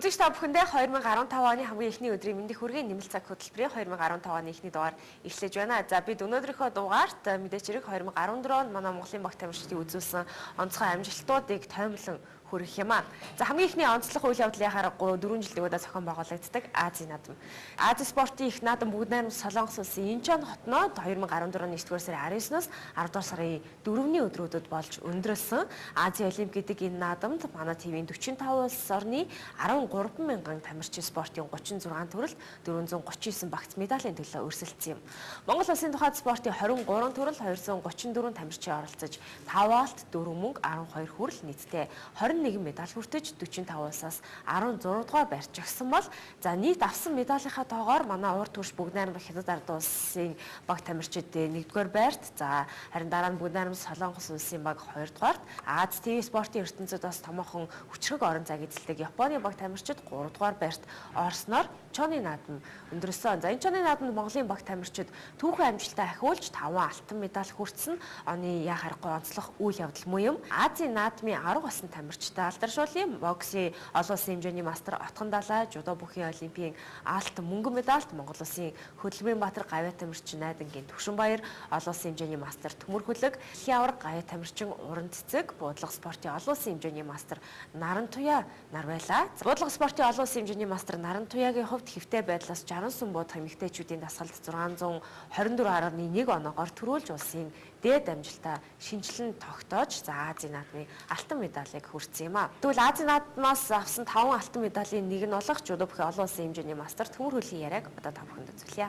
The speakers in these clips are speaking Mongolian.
Үзэгч та бүхэндээ 2015 оны хамгийн эхний өдрийн мэндийг хүргэе. Нэмэлт цаг хөтөлбөрийн 2015 оны эхний дугаар эхлэж байна. За бид өнөөдрийнхөө дугаарт мэдээч хэрэг 2014 онд манай Монголын багт тамирчдыг үзүүлсэн онцгой амжилтуудыг тоймлон хүргэх юм аа. За хамгийн эхний онцлог үйл явдал яхаар 4 жилийн удаа зохион байгуулагддаг Азийн наадам. Ази спортын их наадам бүгд найрамд Солонгос улсын Инчон хотноо 2014 оны 9-р сарын 19-ноос 10-р сарын 4-ний өдрүүдэд болж өндөрлсөн. Азийн олимп гэдэг энэ наадамд манай ТV-ийн 45 улс орны 13 мянган тамирчин спортын 36 төрөлд 439 багц медалийн төлөө өрсөлдсөн юм. Монгол улсын тухайд спортын 23 төрөл 234 тамирчин оролцож 5 алт 4 мөнгө 12 хүрэл нийтдээ 21 медаль хүртэж 45 улсаас 16 дугаар байрч жагсан бол за нийт авсан медалийнхаа тоогоор манай урд төрш бүгд найрамд Хятад ард улсын баг тамирчид 1-р байрт, за харин дараа нь бүгд найрамд Солонгос улсын баг 2-дугаарт, Ази ТV спортын ертөнцид бас томоохон хүчрэг орон зайг эзэлдэг Японы баг тамирчид 3-дугаар байрт орсноор Чоны наадам өндөрлсөн. За энэ Чоны наадамд Монголын баг тамирчид түүхэн амжилтаа ахиулж 5 алтан медаль хүртсэн. Оны яа харахгүй онцлог үйл явдал мөн юм. Азийн наадмын 10 болсон тамирчтай алдаршуулын боксын олон улсын хэмжээний мастер Отгон Далай, жудо бүхийн олимпийн алтан мөнгөн медальт Монгол улсын хөдөлмөрийн баатар гавьяа тамирчин Найдангийн Төвшинбаяр, олон улсын хэмжээний мастер Төмөр Хүлэг, дэлхийн аварга гавьяа тамирчин Уран Цэцэг, буудлага спортын олон улсын хэмжээний мастер Наран Туяа нар байлаа. Буудлага спортын олон улсын хэмжээний мастер Наран Туяагийн хувьд хэвтэй байдлаас 60 сүм буудах эмэгтэйчүүдийн дасгалд 624.1 оноогоор төрүүлж улсын дээд амжилтаа шинжилэн тогтоож за Азийн наадмын алтан медалийг хүртсэн юм а. Тэгвэл Азийн наадмаас авсан 5 алтан медалийн нэг нь болох жудо бүхий олон улсын хэмжээний мастер Төмөр Хөлийн яриаг одоо та бүхэнд үзүүлье.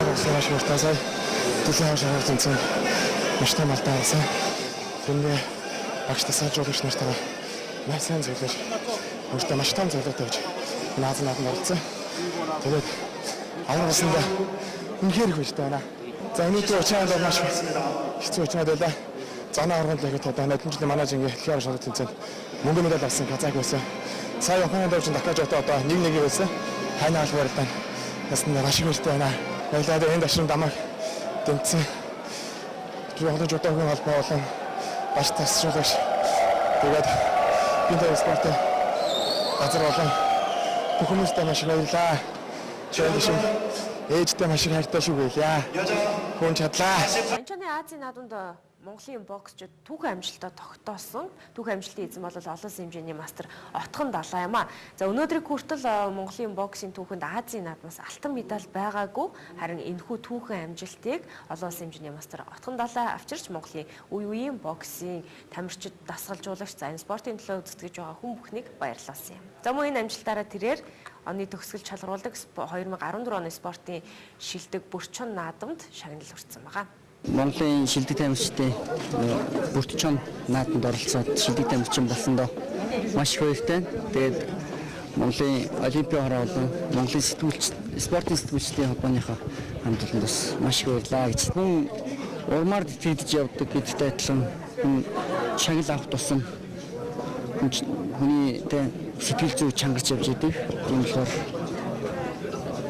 Маш их сая дэлхийн аварга тэмцээн маш том алдаа авсан. Тэндээ багш тасалжуулагч нартайгаа маш сайн зөвлөж өөртөө маш том зөвлөгөө тавьж энэ Азийн наадамд оролцсон. Тэгээд аварга болсондоо үнэхээр их баяртай байна. За өнөөдөр учраад маш хэцүү учраад байлаа. Занаа арганд л ихэд одоо нодлон манай жингээ дэлхийн аварга шалралт тэмцээнд мөнгө медаль авсан Казах байсан. Сая Японы давчин Такажото одоо 1-1 байсан. Хайна албаар л байна. Бас маш их баяртай байна. Баярлалаа энэ дашин дамаг дэмцсэн. Монголын жудогийн холбоо болон багш тасжуулагч. Тэгээд бинтэ спортын газар болон бүх хүмүүстээ маш их баярлалаа. Чөлөшин ээжтэй маш их хайртай шүү гэлээ. Хүн чадлаа. Инчоны Азийн наадамд Монголын боксчид түүхэн амжилтаа тогтоосон. Түүхэн амжилтын эзэн бол олон улсын хэмжээний мастер Отгон Далай юм а. За өнөөдрийг хүртэл Монголын боксын түүхэнд Азийн наадмаас алтан медаль байгаагүй. Харин энэхүү түүхэн амжилтыг олон улсын хэмжээний мастер Отгон Далай авчирч Монголын үе үеийн боксын тамирчид дасгалжуулагч за энэ спортын төлөө зүтгэж байгаа хүн бүхнийг баярлалсан юм. За мөн энэ амжилтаараа тэрээр оны төгсгөл чалгаруулдаг 2014 оны спортын шилдэг Бүрчон наадамд шагнал хүртсэн байгаа. Монголын шилдэг тамирчдын Бүрчон наадамд оролцоод шилдэг тамирчин болсондоо маш их баяртай. Тэгээд Монголын олимпийн хороо болон Монголын сэтгүүлч спортын сэтгүүлчдийн холбооныхоо хамт олонд бас маш их баярлалаа гэж. Хүн урмаар тэтгэж явдаг гэдэгтэй адилхан хүн шагнал авах тусам хүний сэтгэл зүй чангарч явж идэг. Тийм болохоор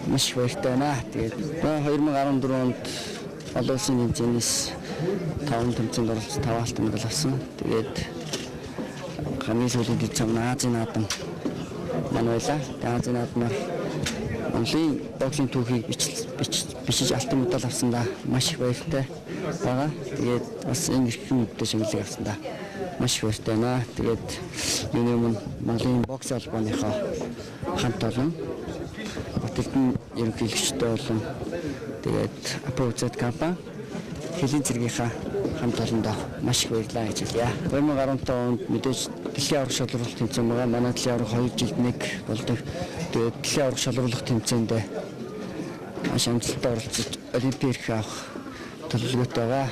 маш их баяртай байна. Тэгээд 2014 онд олон улсын тэмцээнээс 5 тэмцээнд оролцож 5 алтан медаль авсан. Тэгээд хамгийн сүүлийн тэмцээн Азийн наадам маань байлаа. Азийн наадмаар Монголын боксын түүхийг бичиж алтан медаль авсандаа маш их баяртай байгаа. Тэгээд бас энэ эрхэм мэдээ шагналыг авсандаа маш их баяртай байна. Тэгээд юуны өмнө Монголын боксын холбооныхоо хамт олон Батэлдэн ерөнхийлөгчтэй болон тэгээд Апоцет компани хөлийн цэргийнхаа хамт олондоо маш их баярлалаа гэж хэлье. 2015 онд мэдээж дэлхийн аварга шалралт тэмцээн байгаа. Манай дэлхийн аварга 2 жилд нэг болдог. Тэгээд дэлхийн аварга шалруулах тэмцээнд маш амжилттай оролцож олимпийн эрх авах төлөвлөгөөтэй байгаа.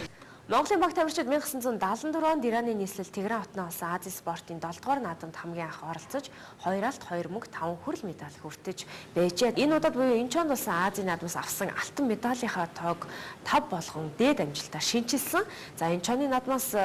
Монголын баг тамирчид 1974 онд Ираны нийслэл Тэгран хотноо болсон Азийн спортын 7 дугаар наадамд хамгийн анх оролцож 2 алт 2 мөнгө 5 хүрэл медаль хүртэж байжээ. Энэ удаад буюу Инчонд болсон Азийн наадмаас авсан алтан медалийнхаа тоог 5 болгон дээд амжилтаар шинчилсэн. За Инчоны наадмаас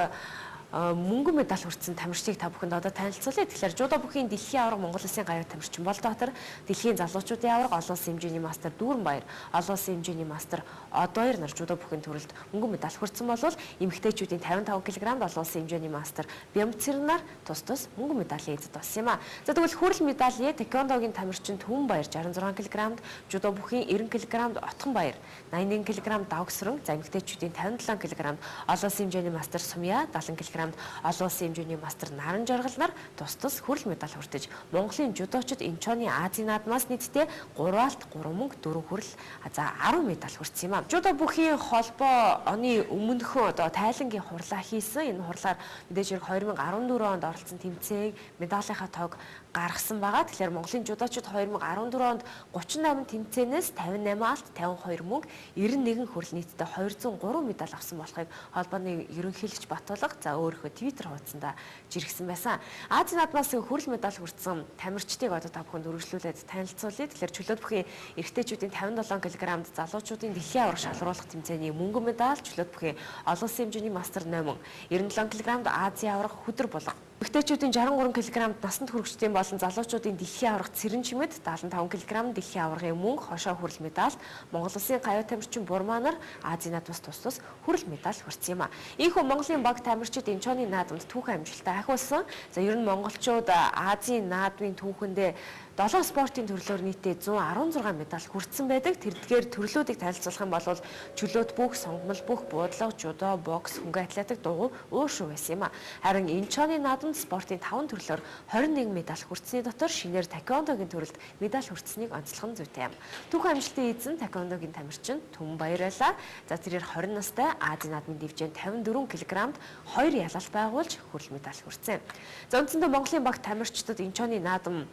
Мөнгөн медаль хүртсэн тамирчдыг та бүхэнд одоо танилцуулъя. Тэгэхээр жудо бүхийн дэлхийн аварга Монгол Улсын гавьяа тамирчин Болдоотор, дэлхийн залуучуудын аварга олон улсын хэмжээний мастер Дүүрэнбаяр, олон улсын хэмжээний мастер Одоёр нар жудо бүхийн төрөлд мөнгөн медаль хүртсэн болвол эмэгтэйчүүдийн 55 кг-д олон улсын хэмжээний мастер Бямцэрнаар тус тус мөнгөн медалийн эзэд болсон юм а. За тэгвэл хүрэл медалийн тэквондогийн тамирчин Түмэнбаяр 66 кг-д, жудо бүхийн 90 кг-д Отхонбаяр, 81 кг-д Давгсран, за эмэгтэйчүүдийн 57 кг-д олон улсын хэмжээний мастер Сумья, 70 кг олон улсын хэмжээний мастер Наран Жаргал нар тус тус хүрэл медаль хүртэж Монголын жудочид Инчоны Азийн наадмаас нийтдээ 3 алт 3 мөнгө 4 хүрэл за 10 медаль хүртсэн юм а. Жудо бүхийн холбоо оны өмнөхөн одоо тайлангийн хурлаа хийсэн. Энэ хурлаар мэдээж хэрэг 2014 онд оролцсон тэмцээн медалийнхаа тоог гаргасан байгаа. Тэгэхээр Монголын жудочид 2014 онд 38 тэмцээнээс 58 алт 52 мөнгө 91 хүрэл нийтдээ 203 медаль авсан болохыг холбооны ерөнхийлөгч Батулга за өөрийнхөө Twitter хуудсандаа жиргсэн байсан. Азийн наадмаас хүрэл медаль хүртсэн тамирчдыг одоо та бүхэнд үргэлжлүүлээд танилцуулъя. Тэгэхээр чөлөөт бүхийн эрэгтэйчүүдийн 57 кг-д залуучуудын дэлхийн аварга шалруулах тэмцээний мөнгөн медаль, чөлөөт бүхийн олон улсын хэмжээний мастер Номон, 97 кг-д Азийн аварга Хүдэр булга. Эмэгтэйчүүдийн 63 кг-д насанд хүрэгчдийн болон залуучуудын дэлхийн аварга Цэрэн чимэд, 75 кг дэлхийн аваргын мөнгө хошоо хүрэл медаль, Монгол Улсын гавьяа тамирчин Бурмаа нар Азийн наадмаас тус тус хүрэл медаль хүртсэн юм а. Ийхүү Монголын баг тамирчид Инчоны наадамд түүхэн амжилттай ахиулсан. За ер нь монголчууд Азийн наадмын түүхэндээ 7 спортын төрлөөр нийтдээ 116 медаль хүртсэн байдаг. Тэрдгээр төрлүүдийг танилцуулах юм бол чөлөөт бүх, сонгомол бүх, буудлага, жудо, бокс, хөнгөн атлетик, дугуй, уушуу байсан юм а. Харин Инчоны наадамд спортын 5 төрлөөр 21 медаль хүртсэний дотор шинээр тэквондогийн төрөлд медаль хүртсэнийг онцлох нь зүйтэй юм. Түүхэн амжилтын эзэн тэквондогийн тамирчин Түмэнбаяр байлаа. За тэрээр 20 настай Азийн наадмын дивжин 54 кг-д 2 ялалт байгуулж хүрэл медаль хүртсэн. За үндсэндээ Монголын баг тамирчдад Инчоны наадам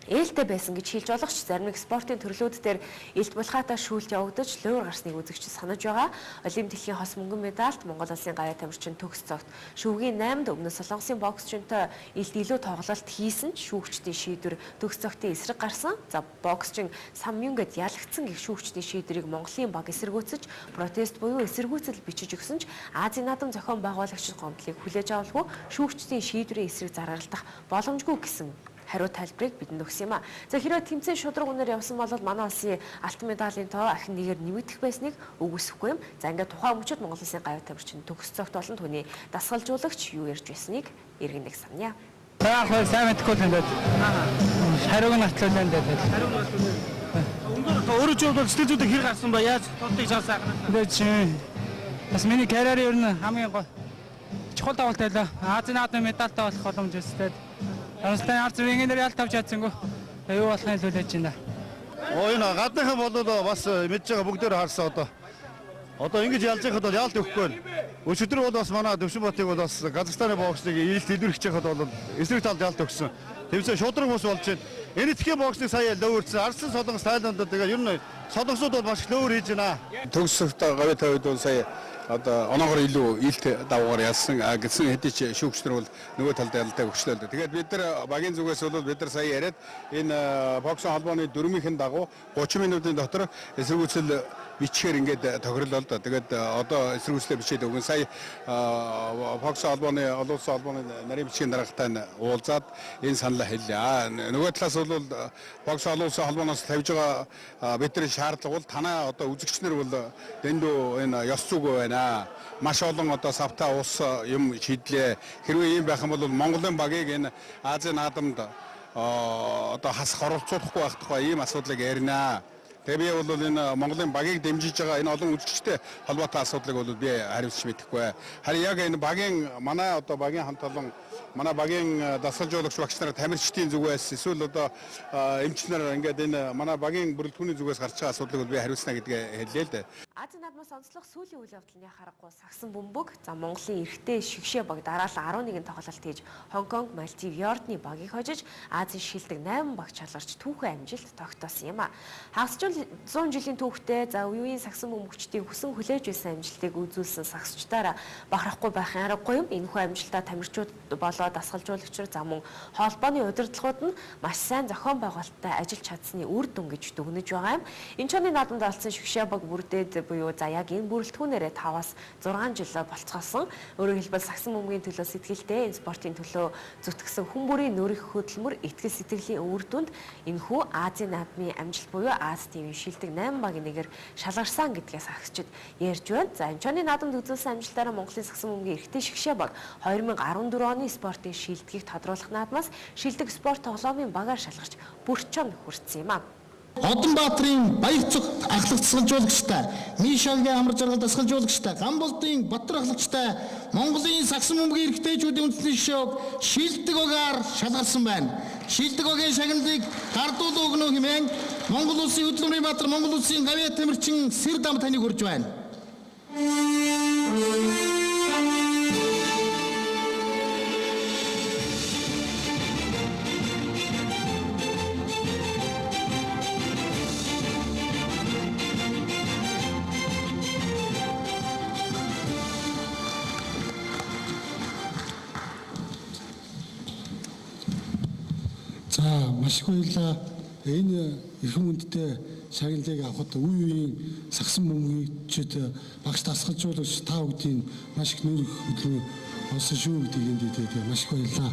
ээлтэй байсан гэж хэлж болох ч зарим нэг спортын төрлүүд дээр элт булхаатай шүүлт явагдаж луур гарсныг үзэгчид санаж байгаа. Олимп дэлхийн хос мөнгөн медальт Монгол Улсын гавьяа тамирчин Төгс цогт шүвгийн 8-д өмнө Солонгосын боксчинтой элт илүү тоглолт хийсэн ч шүүгчдийн шийдвэр Төгс цогтын эсрэг гарсан. За боксчин Самюнгэд ялагдсан гэх шүүгчдийн шийдвэрийг Монголын баг эсэргүүцэж протест буюу эсэргүүцэл бичиж өгсөн ч Азийн наадам зохион байгуулагчид гомдлыг хүлээж авалгүй шүүгчдийн шийдвэрийн эсрэг заргалдах боломжгүй гэсэн хариу тайлбарыг бидэнд өгсөн юм а. За хэрвээ тэмцээн шудраг үнээр явсан бол манай улсын алтан медалийн тоо ахин нэгээр нэмэгдэх байсныг үгүйсэхгүй юм. За ингээд тухайн мөчид Монгол Улсын гавьяа тамирчин Төгс цогт болон түүний дасгалжуулагч юу ярьж байсныг эргэн нэг саная. За яг сайн мэдэхгүй л энэ. Хариуг нь гартлаа энэ. Хариуг нь гартлаа. Өндөр өөрөө ч бол сэтгэл зүйдээ хэр гарсан ба яаж тултыг шаасан? Тэгээд чи бас миний карьерийн ер нь хамгийн гол чухал тоглолт байлаа. Азийн наадмын медальтай болох боломж өстэй. Харамсалтай ард зүрийн нэр ялт авч чадсангүй. Юу болохыг хүлээж байна. Оо энэ гадныхан бол бас мэдж байгаа бүгдээр харсан одоо. Одоо ингэж ялж байхад бол ялт өгөхгүй байна. Өчигдөр бол бас манай Төвшинбатыг бол бас Казахстаны боксныг илт илэрхэж байхад бол эсрэг талд ялт өгсөн. Тэмцээн шудраг бус болж байна. Энэтхийн боксныг сая лөөрсөн. Арсан Солонгос Тайландд тэгээ ер нь солонгосууд бол маш их лөөр хийж байна. Төгс гавьяа тавиад бол сая одоо оноогоор илүү илт давгаар ялсан гэсэн хэдий ч шүүгчдэр бол нөгөө талд ялдаг өгчлөө л дээ. Тэгээд бид нар багийн зүгээс бол бид нар сая яриад энэ боксын холбооны дөрмийнхэн дагуу 30 минутын дотор эсэргүүцэл бичгээр ингээд тохирлоо л доо. Тэгээд одоо эсэргүүцлээ бичээд өгөн сая боксын холбооны олон улсын холбооны нарийн бичгийн даргатай нь уулзаад энэ саналаа хэллээ. Нөгөө талаас бол бокс олон улсын холбооноос тавьж байгаа бидний шаардлага бол танаа одоо үзэгчнэр бол дэндүү энэ ёс зүг байна. Маш олон одоо савтай ус юм шийдлээ. Хэрвээ ийм байх юм бол Монголын багийг энэ Азийн наадамд одоо хасах оролцуулахгүй байх тухай ийм асуудлыг ярина. Тэгээ би бол энэ Монголын багийг дэмжиж байгаа энэ олон үзэгчтэй холбоотой асуудлыг бол би хариуцж мэдэхгүй. Харин яг энэ багийн манай одоо багийн хамт олон манай багийн дасгалжуулагч багш нар тамирчдын зүгээс эсвэл одоо эмч нар ингээд энэ манай багийн бүрэлдэхүүний зүгээс гарч байгаа асуудлыг бол би хариуцна гэдгээ хэллээ л дээ. Азийн наадмаас онцлог сүүлийн үйл явдал нь харахгүй сагсан бөмбөг за Монголын эрэгтэй шигшээ баг дараалан 11 тоглолт хийж Хонконг, Мальдив, Йордны багийг хожиж Азийн шилдэг 8 баг чалгарч түүхэн амжилт тогтоосон юм а. Хагас 100 жилийн түүхтэй за үеийн сагсан бөмбөгчдийн хүсэн хүлээж байсан амжилтыг үзүүлсэн сагсчдаараа бахархахгүй байхын аргагүй юм. Энэхүү амжилтаа тамирчууд болоо дасгалжуулагчид за мөн холбооны удирдлагууд нь маш сайн зохион байгуулалттай ажиллаж чадсны үр дүн гэж дүгнэж байгаа юм. Инчоны наадамд олдсон шигшээ баг бүрдээд буюу за яг энэ бүрэлдэхүүнээрээ 5-аас 6 жил болцгоосон. Өөрөөр хэлбэл сагсан бөмбөгийн төлөө сэтгэлтэй энэ спортын төлөө зүтгэсэн хүн бүрийн нүрэх хөдөлмөр итгэл сэтгэлийн үр дүнд энэхүү Азийн наадмын амжилт буюу Аз ТV шилдэг 8 багийн нэгээр шалгарсан гэдгээс сагсчид ярьж байна. За Инчоны наадамд үзүүлсэн амжилтаараа Монголын сагсан бөмбөгийн эрэгтэй шигшээ баг 2014 оны спортын шилдгийг тодруулах наадмаас шилдэг спорт тоглоомын багаар шалгарч Бүрчон хүртсэн юм а. Одонбаатарын Баярцог ахлах дасгалжуулагчтай, Мишагийн амар жаргал дасгалжуулагчтай, Гамболдын Батар ахлагчтай Монголын сагсан бөмбөгийн эрэгтэйчүүдийн үндэсний шишөөг шилдэг багаар шалгарсан байна. Шилдэг багийн шагналыг гардуулан өгнө хэмээн Монгол улсын хөдөлмөрийн баатар, Монгол улсын гавьяа тамирчин Сэр Дам таныг хүрж байна. За маш их баярлалаа. Энэ эрхэм хүндтэй шагналыг авахд үе үеийн сагсан бөмбөгчд багш дасгалжуулагч та бүгдийн маш их нүүр хөдөлмөр болсон шүү гэдгийг энд маш их баярлалаа.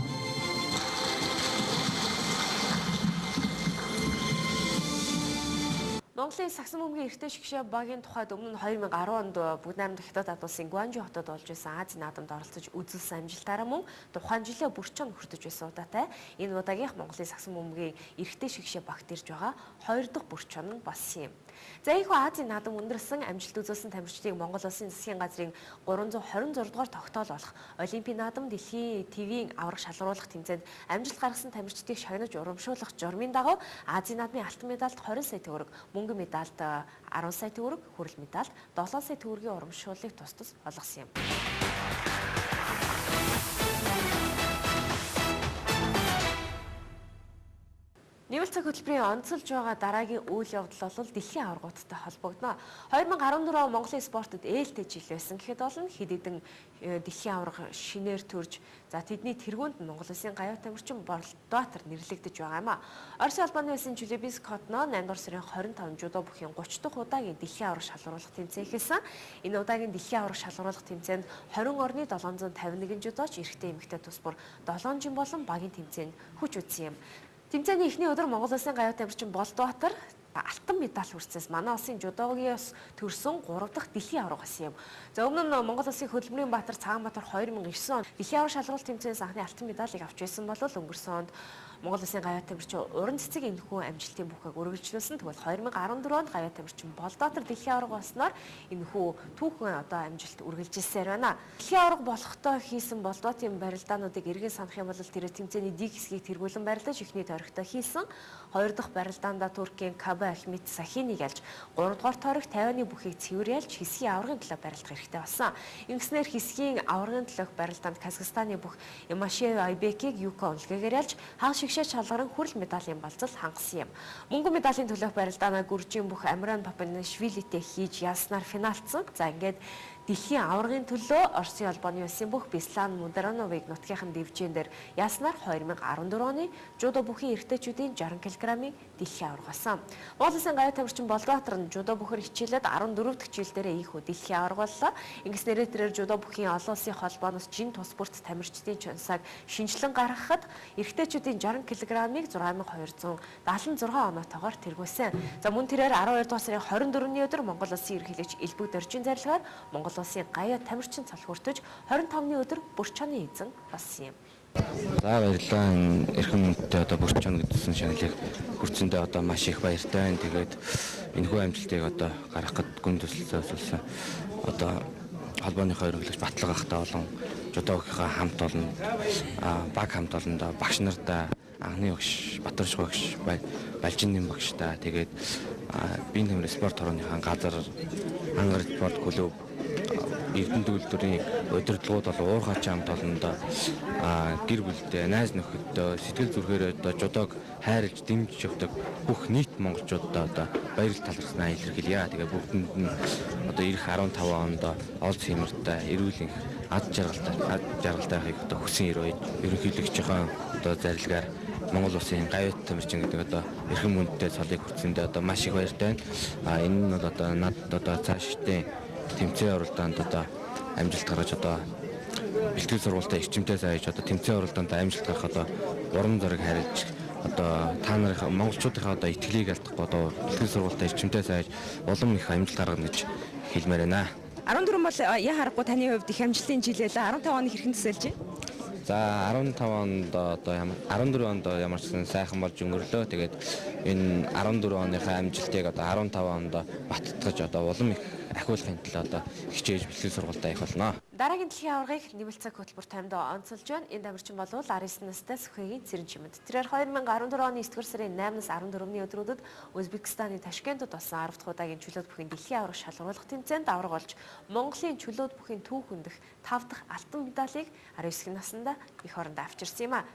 Монголын сагсан бөмбөгийн эрэгтэй шигшээ багийн тухайд өмнө нь 2010 онд Бүгд найрамдах Хятад улсын Гуанжи хотод болж байсан Азийн наадамд оролцож үзүүлсэн амжилтаараа мөн тухайн жилээ Бүрчон хүртэж байсан удаатай. Энэ удаагийнх Монголын сагсан бөмбөгийн эрэгтэй шигшээ багт ирж байгаа 2 дахь Бүрчон нь болсон юм. За ийхүү Азийн наадам өндөрлсөн амжилт үзүүлсэн тамирчдыг Монгол улсын засгийн газрын 326 дугаар тогтоол болох Олимпийн наадам дэлхийн ТV-ийн аварга шалгаруулах тэмцээнд амжилт гаргасан тамирчдыг шагнаж урамшуулах журмын дагуу Азийн наадмын алтан медальд 20 сая төгрөг, мөнгөн медальд 10 сая төгрөг, хүрэл медальд 7 сая төгрөгийн урамшууллыг тус тус олгосон юм. Нэмэлт цаг хөтөлбөрийн онцолж байгаа дараагийн үйл явдал бол дэлхийн аваргуудтай холбогдоно. 2014 он Монголын спортод ээлтэй жил байсан гэхэд болно. Хэд хэдэн дэлхийн аварга шинээр төрж, за тэдний тэргуунд нь Монгол улсын гаяа тамирчин Болдбаатар нэрлэгдэж байгаа юм а. Оросын холбооны улсын Челябинск хотноо 8 дугаар сарын 25-нд жүдо бүхийн 30 дахь удаагийн дэлхийн аварга шалгаруулах тэмцээн эхэлсэн. Энэ удаагийн дэлхийн аварга шалгаруулах тэмцээнд 20 орны 751 жүдооч эрэгтэй эмэгтэй тус бүр 7 жин болон багийн тэмцээнд хүч үзсэн юм. Тэмцээний эхний өдөр Монгол улсын гаяа тамирчин Болдбаатар алтан медаль хүртсэнээс манай улсын жүдогоос төрсөн 3 дахь дэлхийн аварга болсон юм. За өмнө нь Монгол улсын хөдөлмөрийн баатар Цагаанбаатар 2009 онд дэлхийн аварга шалралт тэмцээнээс анхны алтан медалийг авч байсан бол өнгөрсөн онд Монгол улсын гаяа тамирчин уран цэцэг энэхүү амжилтын бүхэг үргэлжлүүлсэн. Тэгвэл 2014 онд гаяа тамирчин Болдбаатар дэлхийн аварга болсноор энэхүү түүхэн одоо амжилт үргэлжилсээр байна. Дэлхийн аварга болохдоо хийсэн Болдбаатын барилдаануудыг эргэн санах юм бол тэр тэмцээний дэг хэсгийг тэргүүлэн барилдаж эхний тойрогтой хийсэн. Хоёр дахь барилдаандаа Туркийн Каба Ахмед Сахинийг ялж, 3 дугаар тойрог Тайваны бүхийг цэвэр ялж хэсгийн аваргын төлөө барилдах хэрэгтэй болсон. Ингэснээр хэсгийн аваргын төлөөх барилдаанд Казахстаны бүх Ямашев Айбекийг Юка үнэлгээгээр ялж хагас шигшээ шалгаран хүрэл медалийн балзал хангасан юм. Мөнгөн медалийн төлөөх барилдаанаа Гүржийн бүх Амран Папанашвилитэй хийж ялснаар финалцсан. За ингээд дэлхийн аваргын төлөө Оросын холбооны улсын бүх Беслан Мударановыг нутгийнхан дэвжээн дээр ялснаар 2014 оны жүдо бүхийн эрэгтэйчүүдийн 60 кг-ийн дэлхийн аварга болсон. Монгол улсын гаяа тамирчин Болдбаатар нь жүдо бүхэр хичээлээд 14 дахь жил дээрээ ийхүү дэлхийн аварга боллоо. Ингэснээрээ тэрээр жүдо бүхийн олон улсын холбооноос жин тус бүрт тамирчдын чонсааг шинжилэн гаргахад эрэгтэйчүүдийн 60 кг-ыг 6276 оноотойгоор тэргүүлсэн. За мөн тэрээр 12 дугаар сарын 24-ний өдөр Монгол улсын ерөнхийлөгч Элбэг Доржийн зарилгаар Монгол улсын гаяа тамирчин цол хүртэж 25-ны өдөр Бүрчоны эзэн болсон юм. За баярлалаа. Эрхэм хүндтэй одоо Бүрчон гэдсэн шагналыг хүртсэндээ одоо маш их баяртай байна. Тэгээд энэхүү амжилтыг одоо гаргахад гүн төсөлсөн одоо холбооныхоо ерөнхийлөгч Батлаг ахтай болон жүдогийнхаа хамт олон баг хамт олондоо багш нартаа анхны багш Батарш багш Балжинны багштай тэгээд биеийн тамир спорт хорооныхаа газар Ангар спорт клуб Эрдэнэ төгөлдрийн удирдлагууд бол уурхаач хамт олондоо гэр бүлтэй, найз нөхөдтэй сэтгэл зүрхээр одоо жүдог хайрлж дэмжиж явдаг бүх нийт монголчуудаа одоо баярлал талархснаа илэрхийлье. Тэгээ бүгдэнд нь одоо ирэх 15 онд ол цэмэртэй, эрүүл энх, ад жаргалтай байхыг одоо хүсэн ерөнхийлөгчийнхөө одоо зарилгаар Монгол улсын гавьяат тамирчин гэдэг одоо эрхэм хүндтэй цолыг хүртсэндээ одоо маш их баяртай байна. А энэ нь бол одоо надад одоо цаашдын тэмцээн уралдаанд одоо амжилт гаргаж одоо бэлтгэл сургуультай эрчимтэй саяж одоо тэмцээн уралдаанд амжилт гаргах одоо урам зориг харилж одоо та нарын монголчуудынхаа одоо итгэлийг алдахгүй одоо бэлтгэл сургуультай эрчимтэй саяж улам их амжилт гаргана гэж хэлмээр байна. 14 бол яа харахгүй таны хувьд их амжилтын жил байлаа. 15 оны хэрхэн төсөөлж байна? За 15 онд одоо ямар 14 онд ямар ч сан сайхан болж өнгөрлөө. Тэгээд энэ 14 оныхаа амжилтыг одоо 15 онд баттгаж одоо улам их ахиулахын төлөө одоо хичээж бэлтгэл сургуультай их болно. Дараагийн дэлхийн аваргыг нэмэлт цаг хөтөлбөр таймд онцолж байна. Энэ тамирчин болвол 19 настай Сүхэгийн Цэрэн Чимэд. Тэрээр 2014 оны 9-р сарын 8-наас 14-ний өдрүүдэд Узбекистаны Ташкентод болсон 10 дахь удаагийн чөлөөт бүхийн дэлхийн аварга шалгаруулах тэмцээнд аварга болж Монголын чөлөөт бүхийн түүхэн дэх 5 дахь алтан медалийг 19 наснда эх орондоо авчирсан юм а.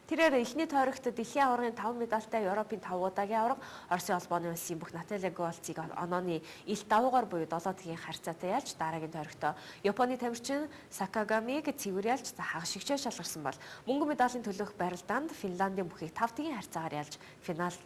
Тэрээр эхний тойрогт дэлхийн аваргын 5 медальтай Европын 5 удаагийн аварга, Оросын холбооны улсын бүх Наталья Голцыг онооны илт давуугаар буюу 7 тэгийн харьцаатай ялж дараагийн тойрогт Японы тамирчин Сакагамиг цэвэр ялж хагас шигчээ шалгарсан бол мөнгөн медалийн төлөөх барилдаанд Финландын бүхийг 5 тэгийн харьцаагаар ялж финалсан.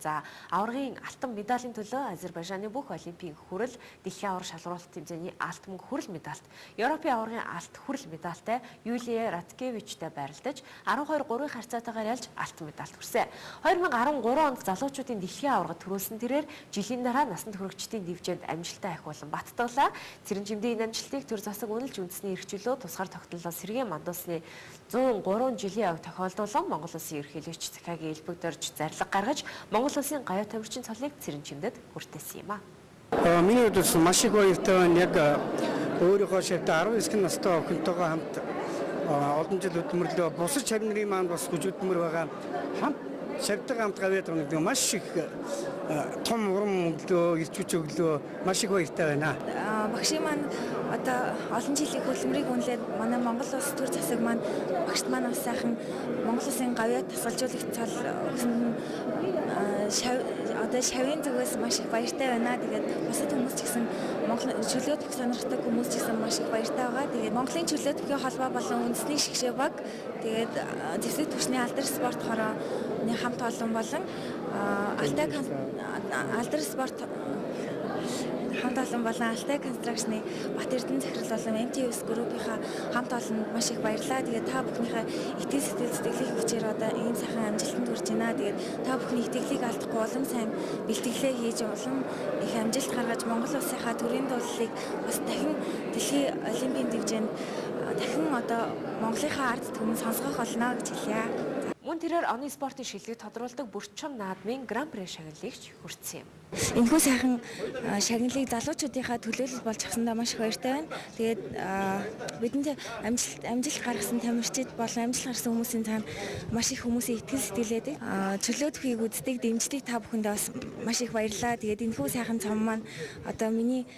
За аваргын алтан медалийн төлөө Азербайджаны бүх олимпийн хүрэл дэлхийн аварга шалгаруулалт тэмцээний алт мөнгө хүрэл медальт Европын аваргын алт хүрэл медальтай Юлия Радкевичтэй барилдаж 12-3-ын харьцаатайгаар ялж алтан медальт хүрсэн. 2013 онд залуучуудын дэлхийн аварга төрүүлсэн тэрээр жилийн дараа насанд хүрэгчдийн дивжээнд амжилттай ахиулан баттгалаа. Цэрэн чимдийн энэ амжилтыг төр засаг үнэлж үндэсний эрх чөлөө тусгаар тогтнолоо сэргээн мандуулсны 103 жилийн ог тохиолдуулан Монгол улсын ерөнхийлөгч Цахиагийн элбэг дорж зарлага гаргаж Монгол улсын гавьяат тамирчин цолыг Цэрэн чимдэд хүртээсэн юм а. Миний хувьд бас маш их баяртай байна. Яг өөрийнхөө шавьтай 19 настай охинтойгоо хамт олон жил хөдөлмөрлөө. Бусад шавь нарын маань бас хүч хөдөлмөр байгаа. Хамт шавьтайгаа хамт гавьяат байгаа гэдэг маш их том урам өглөө, ирч хүч өглөө маш их баяртай байна. Багшийн маань одоо олон жилийн хөдөлмөрийг үнэлээд манай Монгол улс төр засаг маань багшд маань бас сайхан Монгол улсын гавьяат тасгалжуулагч цол өгсөнд нь одоо шавийн зүгээс маш их баяртай байна. Тэгээд бусад хүмүүс ч гэсэн Монгол чөлөөт бүх сонирхдаг хүмүүс ч гэсэн маш их баяртай байгаа. Тэгээд Монголын чөлөөт бүхийн холбоо болон үндэсний шигшээ баг тэгээд зэвсэг түвшний алдар спорт хорооны хамт олон болон Алтай алдар спорт хамт олон болон Алтай констракшны Бат Эрдэнэ захирал болон MTS группийнхаа хамт олонд маш их баярлалаа. Тэгээд та бүхнийхээ итгэл сэтгэл сэтгэлийн хүчээр одоо ийм сайхан амжилтанд хүрч байна. Тэгээд та бүхний итгэлийг алдахгүй улам сайн бэлтгэлээ хийж улам их амжилт гаргаж Монгол улсынхаа төрийн дуулалыг бас дахин дэлхийн олимпийн дивжээнд дахин одоо Монголынхаа ард түмэн сонсгох болно гэж хэлье. Мөн тэрээр оны спортын шилдэг тодруулдаг Бүрчм наадмын гран-при шагналыг хүртсэн юм. Энэхүү сайхан шагналыг залуучуудынхаа төлөөлөл болж авсандаа маш их баяртай байна. Тэгээд бидний амжилт гаргасан тамирчид болон амжилт гаргасан хүмүүсийн цаана маш их хүмүүсийн итгэл сэтгэлээдэг. Чөлөөт бүхийг үздэг, дэмждэг та бүхэндээ бас маш их баярлалаа. Тэгээд энэхүү сайхан цом маань одоо миний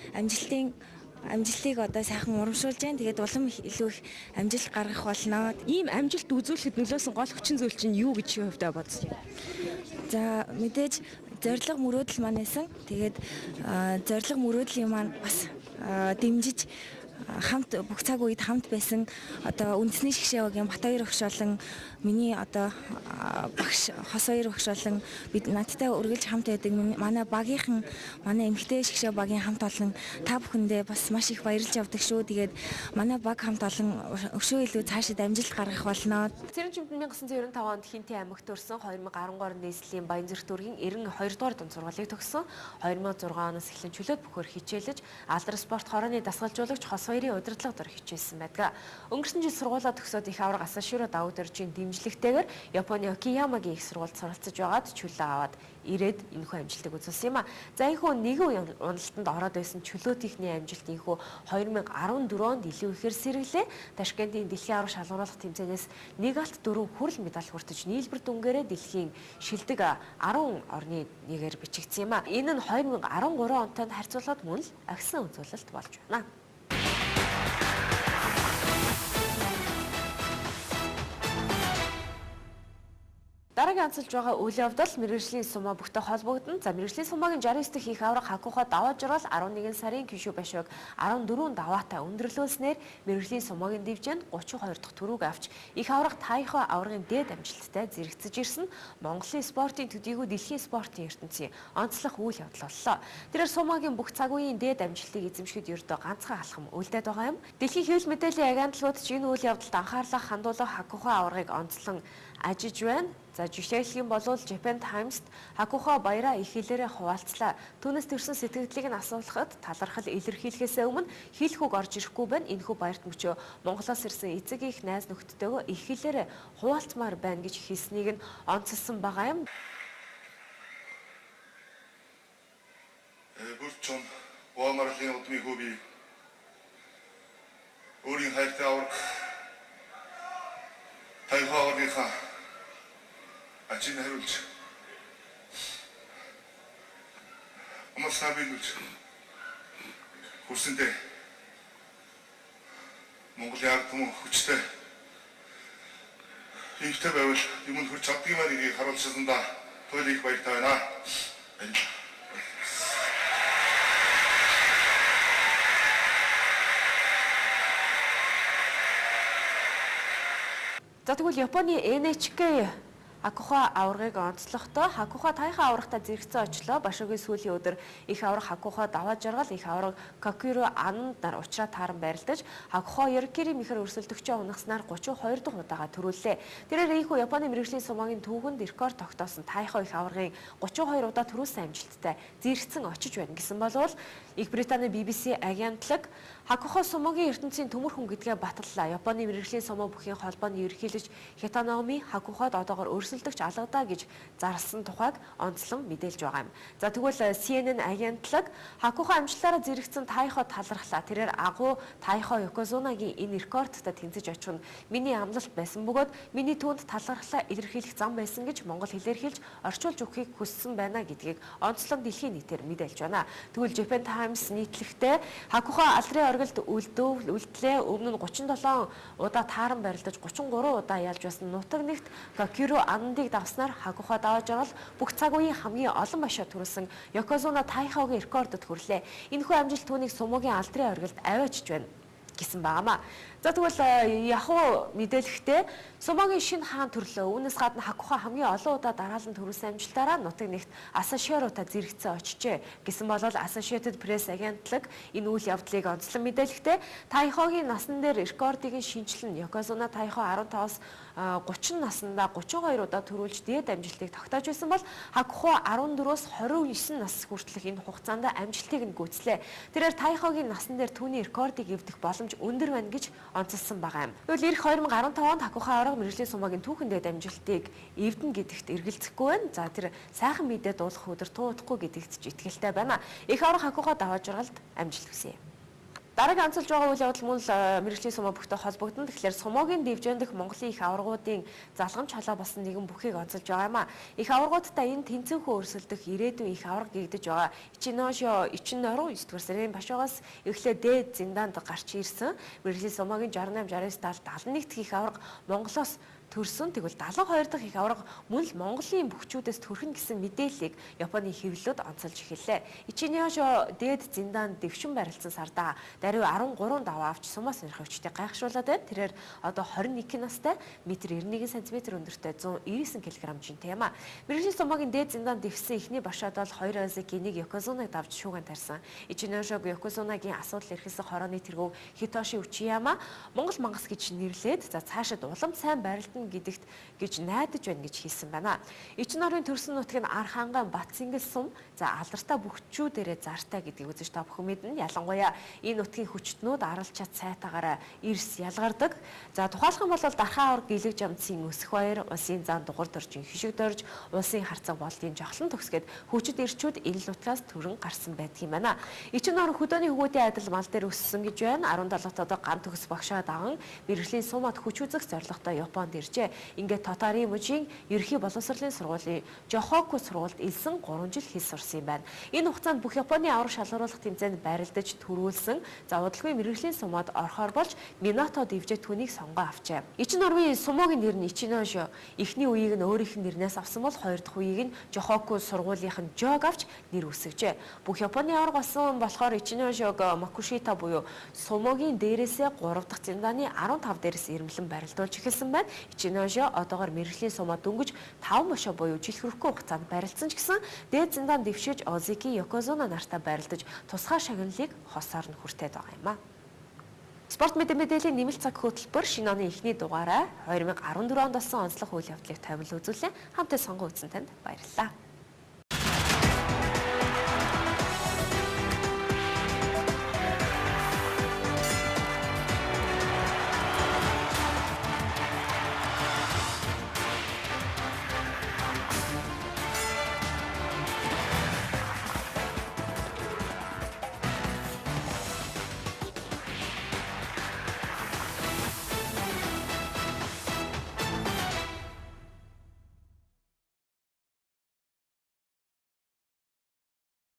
амжилтыг одоо сайхан урамшуулж байна. Тэгээд улам илүү их амжилт гаргах болно. Ийм амжилт үзүүлэхэд нөлөөсөн гол хүчин зүйл чинь юу гэж чи хувьдаа бодсон юм? За мэдээж зорилго мөрөөдөл маань байсан. Тэгээд зорилго мөрөөдлийн маань бас дэмжиж хамт бүх цаг үед хамт байсан одоо үндэсний шигшээ багийн Батбаяр багш болон миний одоо багш Хосбаяр багш болон бид надтай үргэлж хамт байдаг манай багийнхан манай эмэгтэй шигшээ багийн хамт олон та бүхэндээ бас маш их баярлж явдаг шүү. Тэгээд манай баг хамт олон өшөө илүү цаашид амжилт гаргах болно. Цэрэн чимд 1995 онд Хинтээ аймагт төрсэн 2013 нийслэлийн Баянзүрх дүүргийн 92 дугаар дунд сургуулийг төгссөн. 2006 оноос эхлэн чөлөөт бүхээр хичээлж алдар спорт хорооны дасгалжуулагч Хосбаярын удирдлага дор хичээлсэн байдаг. Өнгөрсөн жил сургуулаа төгсөөд их аварга Асаширо Давудэржийн дэмжлэгтэйгээр Японы Окиямагийн их сургуульд суралцж байгаад чөлөө аваад ирээд энэхүү амжилтыг үзүүлсэн юм а. За энэхүү нэгэн уналтанд ороод байсан чөлөөтийнхний амжилт энэхүү 2014 онд илүү ихээр сэргэлээ. Ташкентийн дэлхийн аварга шалгаруулах тэмцээнээс 1 алт 4 хүрэл медаль хүртэж нийлбэр дүнгээрээ дэлхийн шилдэг 10 орны нэгээр бичигдсэн юм а. Энэ нь 2013 онтой харьцуулахад мөн л агсан үзүүлэлт болж байна. Дараагийн онцолж байгаа үйл явдал мэргэжлийн сумо бүхтэй холбогдоно. За мэргэжлийн сумогийн 69 дахь их авраг Хакухо даваа жаргал 11 сарын Кишү Башог 14 даваатай өндөрлүүлснээр мэргэжлийн сумогийн дивжинд 32 дахь төрүүг авч их авраг Тайхо аврагын дээд амжилттай зэрэгцэж ирсэн Монголын спортын төдийгүй дэлхийн спортын ертөнцийн онцлог үйл явдал боллоо. Тэрээр сумогийн бүх цаг үеийн дээд амжилтыг эзэмшихэд ердөө ганцхан алхам үлдээд байгаа юм. Дэлхийн хэвлэл мэдээллийн агентлагууд ч энэ үйл явдалд анхаарлаа хандуулах Хакухо аврагыг онцлон ажиж байна. За жишээлх юм бол Japan Times-т Хакухо баяраа их хэлээрээ хуваалцлаа. Түүнээс төрсэн сэтгэгдлийг нь асуулахад талархал илэрхийлэхээс өмнө хэлэх үг орж ирэхгүй байна. Энэхүү баярт мөчөө Монголоос ирсэн эцэг их найз нөхдөдөө их хэлээрээ хуваалцмаар байна гэж хэлснийг нь онцлсон байгаа юм. Бүрчм Уамарлын удмын хөвий өөрийн хайртай авраг Тайхо аврагынхаа ажийг хариулж амарсаа биелүүлж хүрсэндээ Монголын ард түмэн хүчтэй ихтэй байвал юмд хүрч чаддаг юм аа гэдгийг харуулсандаа туйл их баяртай байна. Баярлалаа. За тэгвэл Японы NHK Хакухо аваргыг онцлохдоо Хакухо тайхан аврагтаа зэрэгцэн очлоо. Башогийн сүүлийн өдөр их авраг Хакухо даваа жаргал их авраг Кокиро Ананд нар уучраа тааран байрлаж Хакухо Ёркири мэхэр өрсөлдөгчөө унагаснаар 32 дахь удаага төрүүллээ. Тэрээр ийхүү Японы мэргэжлийн сумогийн түүхэнд рекорд тогтоосон тайхан их аваргын 32 удаа төрүүлсэн амжилттай зэрэгцэн очиж байна гэсэн болвол Их Британий BBC агентлаг Хакухо сумогийн ертөнцийн төмөр хүн гэдгээ баталлаа. Японы мэргэжлийн сумо бүхийн холбооны ерөнхийлөгч Хитанаоми Хакуход одоогор өрсөлдөгч алгадаа гэж зарласан тухайг онцлон мэдээлж байгаа юм. За тэгвэл CNN агентлаг Хакухо амжилтаараа зэрэгцэн Тайхо талархлаа. Тэрээр агуу Тайхо Йокозунагийн энэ рекордтой тэнцэж очих нь миний амлалт байсан бөгөөд миний түүнд талархлаа илэрхийлэх зам байсан гэж монгол хэлээр хэлж орчуулж өгөхийг хүссэн байна гэдгийг онцлон дэлхийн нийтээр мэдээлж байна. Тэгвэл Japan Times нийтлэхдээ Хакухо алдрын оргилд үлдлээ. Өмнө нь 37 удаа тааран барилдаж 33 удаа ялж байсан нутаг нэгт Кокиро Анандыг давснаар Хакухо даваа жаргал бүх цаг үеийн хамгийн олон башаа төрүүлсэн Йокозуна Тайхогийн рекордод хүрлээ. Энэхүү амжилт түүнийг сумогийн алдрын оргилд аваачиж байна гэсэн байгаамаа. За тэгвэл Yahoo мэдээлэхдээ сумогийн шинэ хаан төрлөө. Үүнээс гадна Хакухо хамгийн олон удаа дараалан төрүүлсэн амжилтаараа нутаг нэгт Асашиорута зэрэгцэн очжээ гэсэн бол Associated Press агентлаг энэ үйл явдлыг онцлон мэдээлэхдээ Тайхогийн насан дээр рекордыг шинэчлэн Йокозуна Тайхо 15-аас 30 наснда 32 удаа төрүүлж дээд амжилтыг тогтоож байсан бол Хакухо 14-өөс 29 нас хүртэлх энэ хугацаанд амжилтыг нь гүйцлээ. Тэрээр Тайхогийн насан дээр түүний рекордыг эвдэх боломж өндөр байна гэж онцлсон байгаа юм. Тэгвэл ирэх 2015 онд Хакухо авраг мэргэжлийн сумогийн түүхэн дээд амжилтыг эвдэн гэдэгт эргэлзэхгүй байна. За тэр сайхан мэдээ дуулах өдөр тун удахгүй гэдэгт ч итгэлтэй байна. Их авраг Хакухо даваа жаргалд амжилт хүсье. Дараагийн онцолж байгаа үйл явдал мөн л мэргэжлийн сумо бүхтэй холбогдоно. Тэгэхээр сумогийн дивжин дэх Монголын их аваргуудын залгамж халаа болсон нэгэн бүхийг онцолж байгаа юм а. Их аваргуудтай энэ тэнцэнхүү өрсөлдөх ирээдүйн их аварга гэгдэж байгаа. Ичиношо Ичинору 9 дугаар сарын Башогоос эхлээ дээд зиндаанд гарч ирсэн. Мэргэжлийн сумогийн 68 69 70 71 дэх их аварга Монголоос төрсөн. Тэгвэл 72 дахь их аварга мөн л Монголын бөхчүүдээс төрхөн гэсэн мэдээллийг Японы хэвлэлүүд онцолж эхэллээ. Ичиношо дээд зиндаанд дэвшин барилцсан сардаа даруй 13 даваа авч сумаас сонирхогчдыг гайхшруулад байна. Тэрээр одоо 21 настай, 1.91 см өндөртэй 199 кг жинтэй юм а. Мэргэжлийн сумогийн дээд зиндаанд дэвшсэн эхний башаад бол 2 Азик 1 Йокозунаг давж шүүгэн тарьсан. Ичиношог Йокозунагийн асуудал эрхэлсэн хорооны тэргүүн Хитоши Учияма Монгол мангас гэж нэрлээд за цаашид улам сайн барилдана гэдэгт гэж найдаж байна гэж хэлсэн байна. Ичнорын төрсөн нутаг нь Арханган Батсингэл сум за алдартай бөхчүүдэрээ зартай гэдгийг үзэж та бүхэн мэднэ. Ялангуяа энэ нутгийн хүчтнүүд аралчаад сайтаагаараа эрс ялгардаг. За тухайлах юм бол Дархан аварга гэлэг жамцын өсөх баяр, улсын зан дугар доржин хишиг дорж, улсын харцаг болдын жохлон төгсгээд хүчит эрчүүд энэ нутгаас төрөн гарсан байдаг юм байна. Ичнор хөдөөний хөгүүдийн адил мал дээр өссөн гэж байна. 17 одоо ган төгс багшаа даган мэргэжлийн сумад хүч үзэх зорилготой Японд ирж үзэгчээ. Ингээд Тотари мужийн ерөнхий боловсролын сургуулийн Жохоку сургуульд элсэн 3 жил хэл сурсан юм байна. Энэ хугацаанд бүх Японы авраг шалгаруулах тэмцээнд барилдаж төрүүлсэн. За удалгүй мэргэжлийн сумод орохоор болж Минато дэвжээ түүнийг сонгоо авчээ. Ичинорвын сумогийн нэр нь Ичиношо. Эхний үеийг нь өөрийнх нь нэрнээс авсан бол хоёр дахь үеийг нь Жохоку сургуулийнх нь Жог авч нэр үсгэжээ. Бүх Японы аварга болсон болохоор Ичиношог Макушита буюу сумогийн дээрээсээ 3 дахь зиндааны 15 дээрээс ирмэлэн барилдуулж эхэлсэн байна. Ичиношо одоогоор мэргэжлийн сумаа дөнгөж 5 мошо буюу жил хүрэхгүй хугацаанд барилцсан ч гэсэн дээд зиндаан дэвшиж Озики Йокозуна нартай барилдаж тусгай шагналыг хосоор нь хүртээд байгаа юм а. Спорт мэдээллийн нэмэлт цаг хөтөлбөр шинэ оны эхний дугаараа 2014 онд болсон онцлог үйл явдлыг томил үзүүлээ. Хамтаа сонгон үзсэн танд баярлалаа.